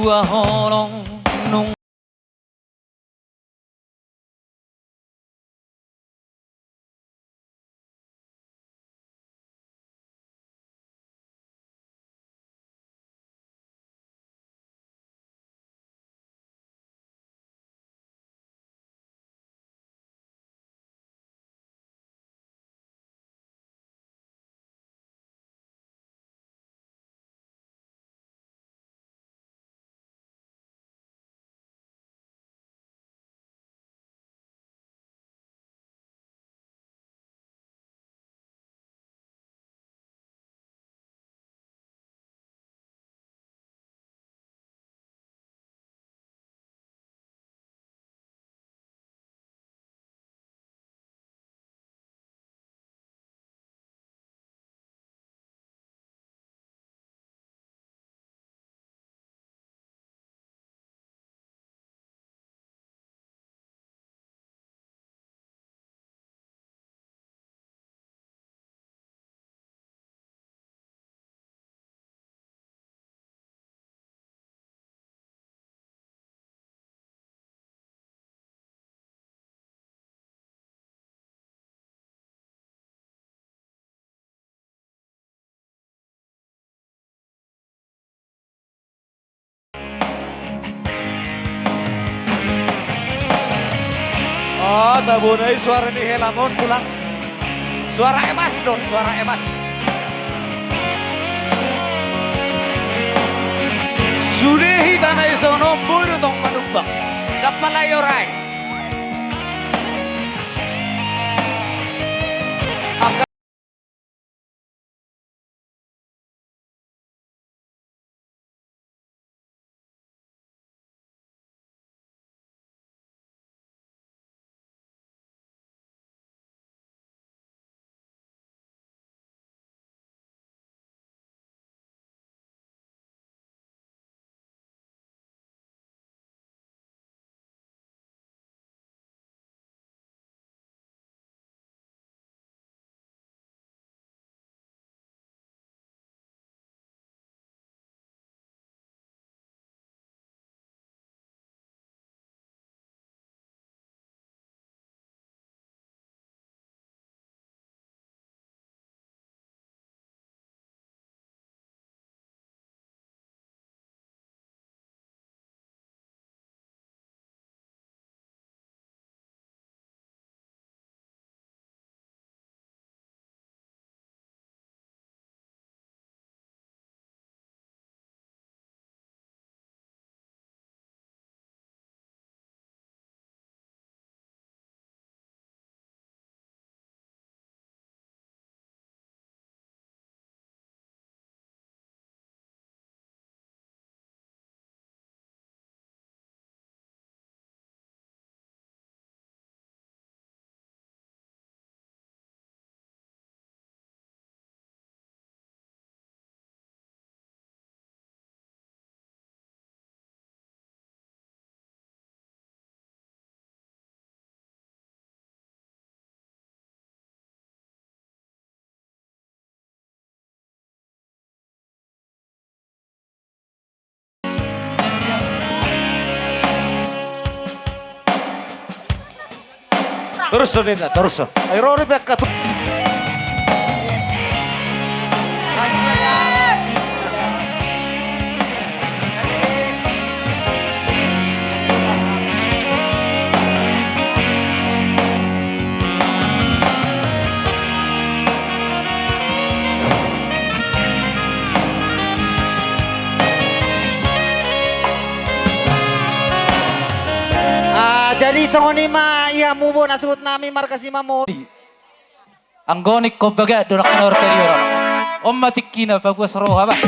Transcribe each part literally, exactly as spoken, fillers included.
Dua holong nung. Oh, tabona i suara ni helamon pulang. Suara emas don, suara emas. Sude hita na i songon on boi do tong manumbang. Dapalai orai. Torus do ninna, torus do. Ai ro do pe angka tu. Ah, jadi songon i ma ia mubo na suhut nami marga Simamori. Anggo ningkon baga do nang kanorta di orang. On ma tingkina paguas roha bah.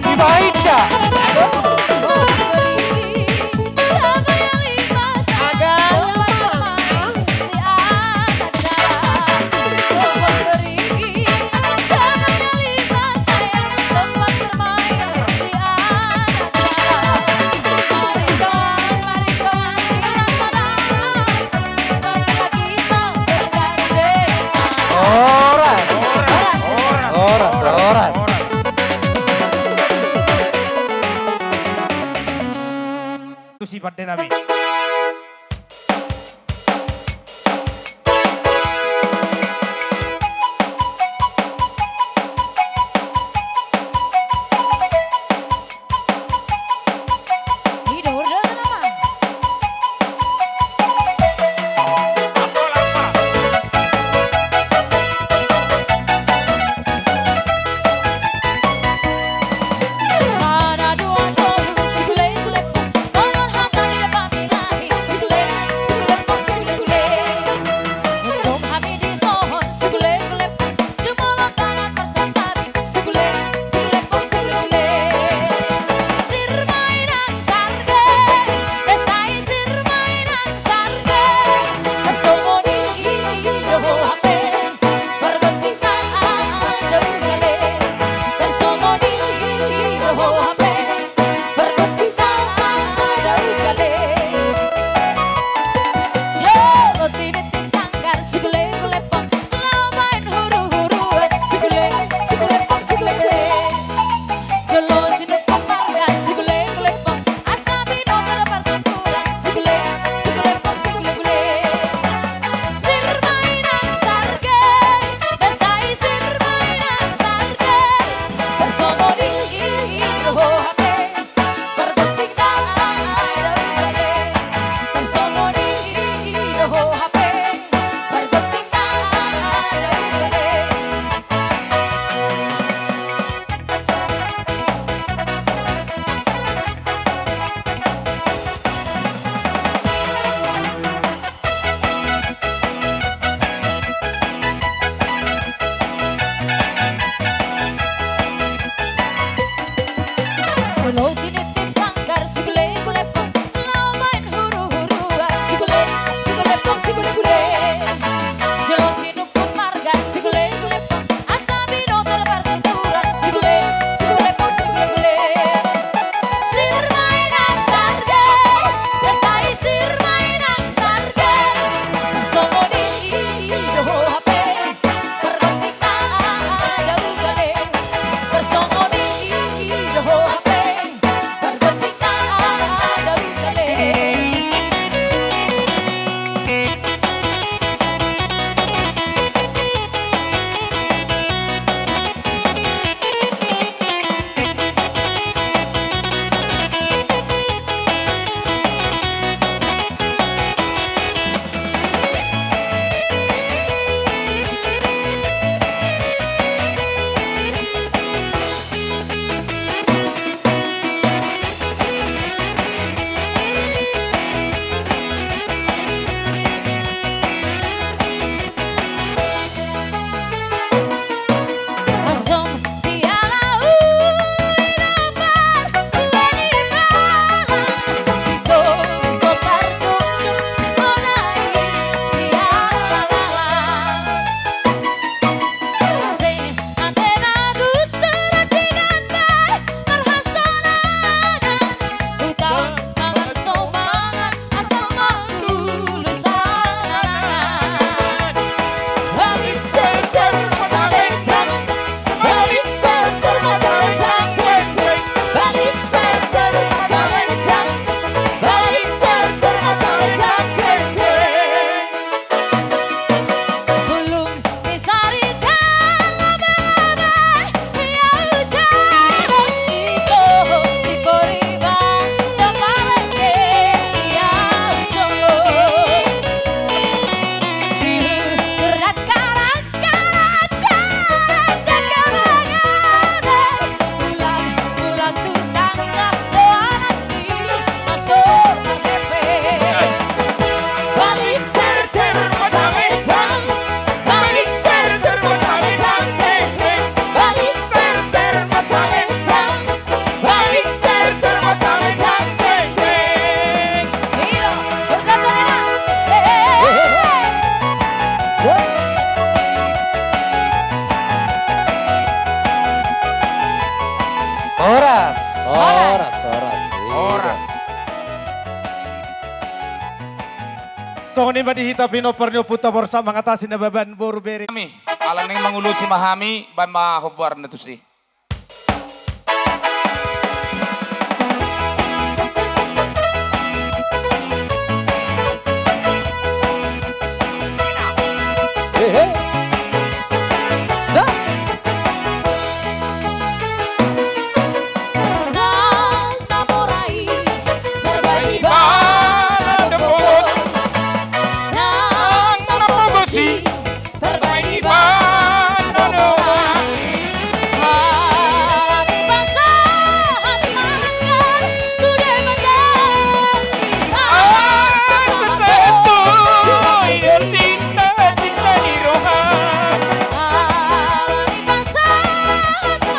Dibaen, Cak. Horas. Horas, horas. Tusi pande nami. Bani hita pinompar ni ompunta Borsak mangatasi na baban boru bere. Hami, ala naeng mangulosi ma hami, baen ma hombar na tusi. Hehe. Dah. Nang na mora i tarbaen ibana na dohot. Nang na pogos i tarbaen ibana na dohot. Ala ni pasahat manangkar tu Debata. Asa sahat do i do cinta, cinta ni roha. Ala ni pasahat manangkar.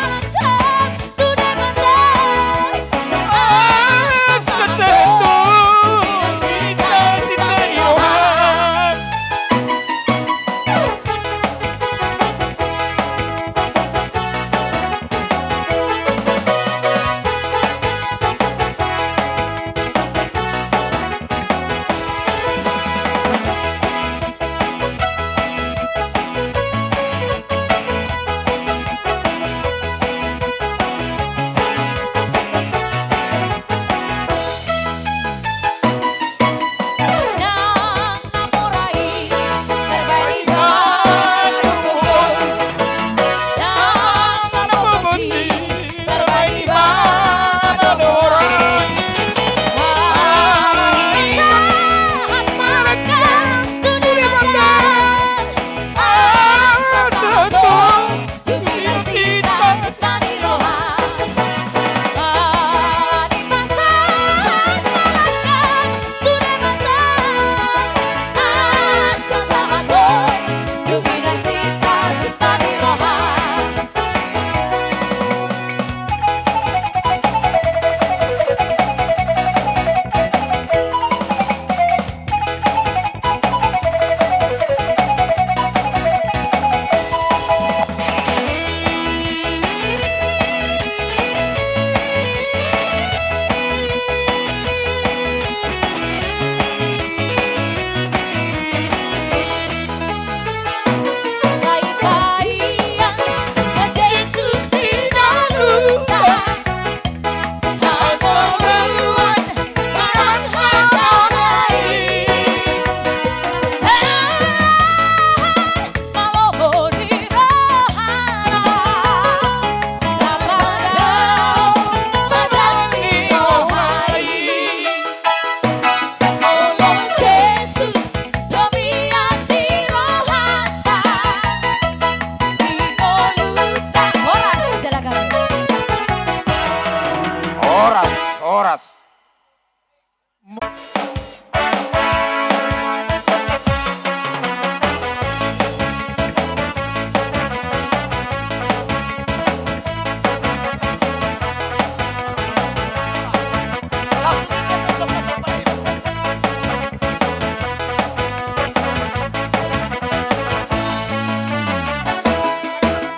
Horas, horas.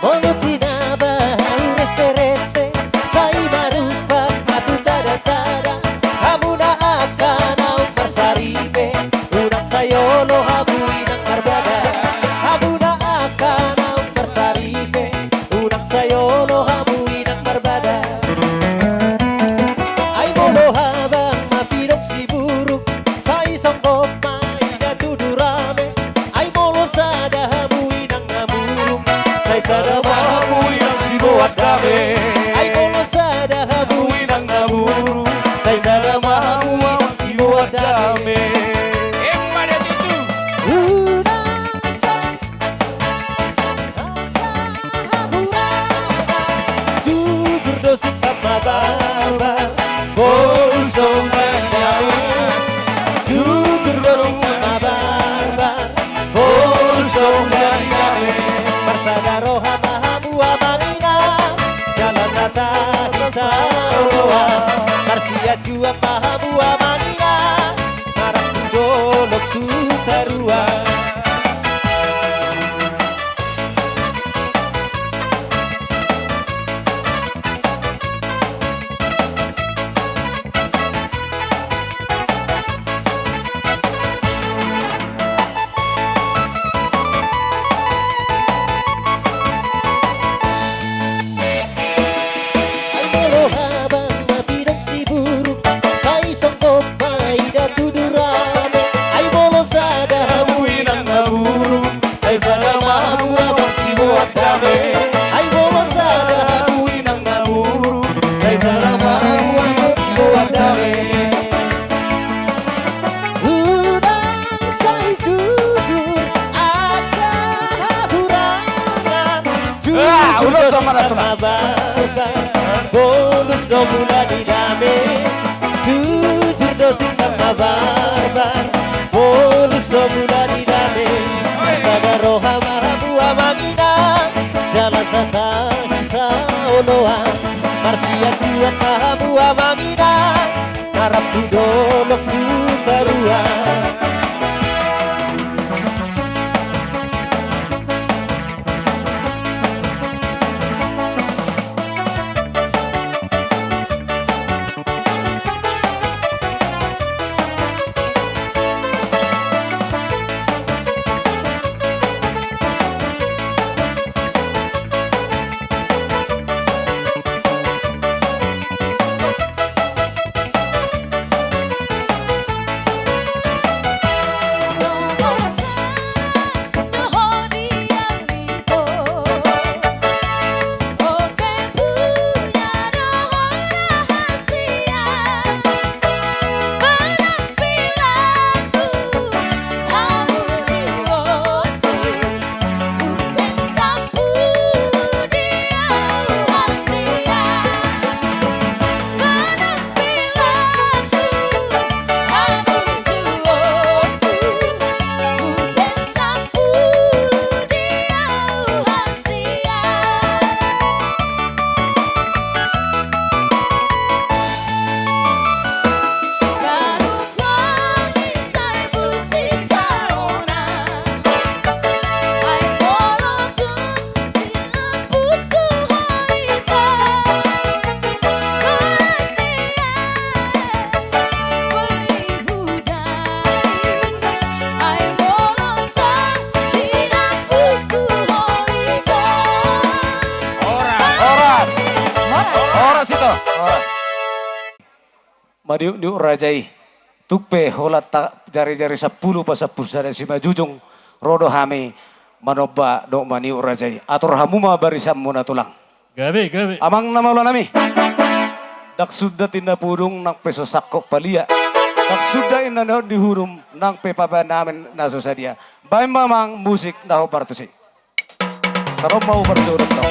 Molo tinaba hau reserese, sai marumpak ma tu tadatada. Hamu na angka naung marsaripe, unang sai olo hamu i nang marbada. Hamu na angka naung marsaripe, unang sai olo hamu i nang marbada. Ai molo habang ma pidong siburuk, sai songgop ma ida tudu rame. Ai molo sada hamu i nang na murung, sai sada ma hamu i nang siboan dame. Ai molo sada hamu i nang na murung, sai sada ma hamu i nang siboan dame. Emma da tutu. Unang sai Jujur do singkat ma barbar, boru songon i nami. Jujur do singkat ma barbar, boru songon i nami. Marsada roha ma hamu amang inang, jala Ulos do muna tulang. Mabarbar, bolus do muna ni dame. Jujur do sintang mabarbar, bolus do muna ni dame. Sada roha ma hamu amang inang, jala satangis saoloan. Marsianduan ma hamu amang inang, na rap tu dolok tu toruan. Horas. Horas. Horas ito. Horas. Maniuk-niuk raja i. Tung pe holan ta jarijari sampulu pasampulu sada simanjujung, ro do hami manomba dohot maniuk raja i. Atur hamu ma barisanmuna tulang. Gabe, gabe. Amang na mauliate nami. Ndang suda tinda pudung nang pe so sangkop palia. Ndang suda inna na hot di hudum nang pe pabaen amen na so sadia. Baen ma amang musik na hombar tusi. Taro mau berjodoh kau.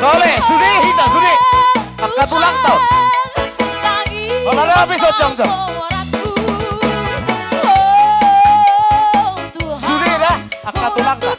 Tole, sude hita, sude. Angka tulangta on. Holan do hape so jongjong. Sude da, angka tulangta.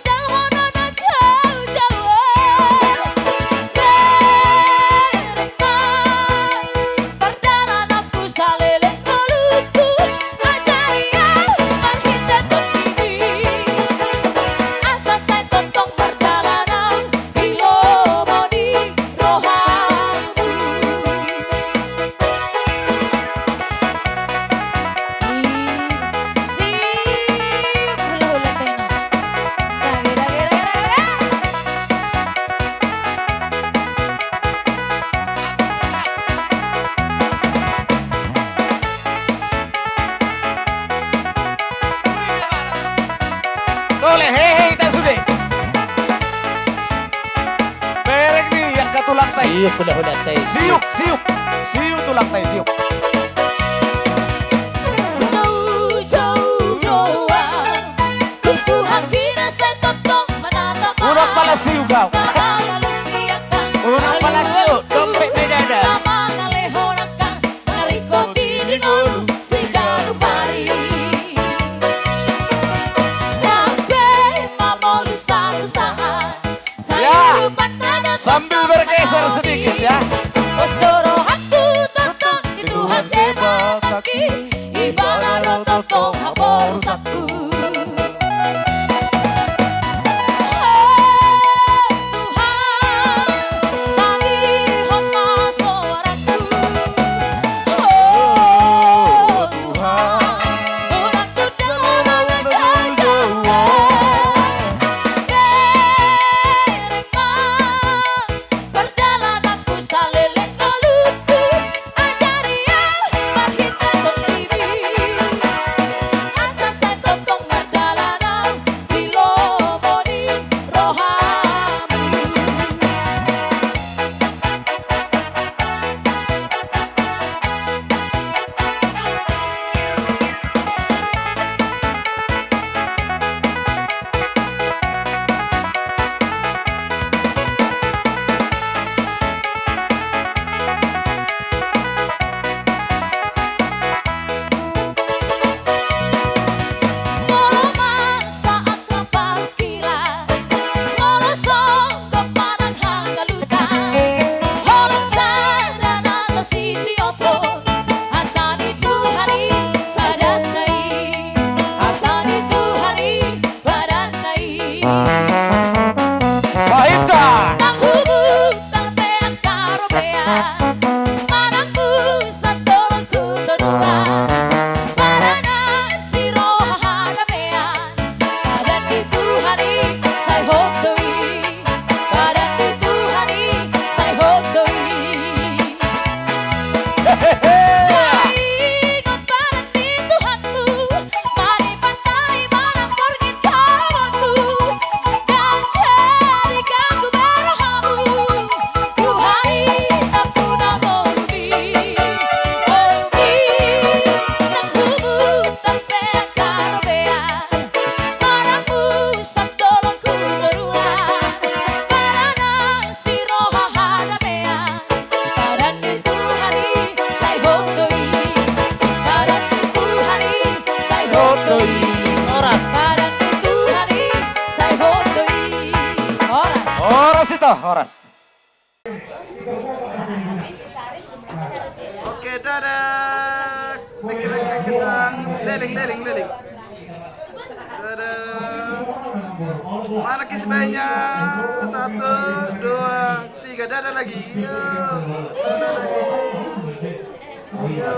Tole, hehe, hita sude. Bereng ni angka tulangta i. Siuk, hulahulanta i. Siuk, siuk. Siuk tulangta i, siuk. Unang pala siuk au. Unang pala siuk, dompet beda da. Ya. Sambil bergeser sedikit ya. Pos do rohangku tongtong di Tuhan Debata, ibana do tongtong haporusangku. Horas. Barang tu Tuhan i sai hot do i. Horas. Horas ito, horas. Oke, dadah. Lagi, lagi, lagi, lagi. Leleng, leleng, leleng. Dadah. Mana kis bayinya? Satu, dua, tiga. Dadah lagi. Yo. Dadah lagi. Yo.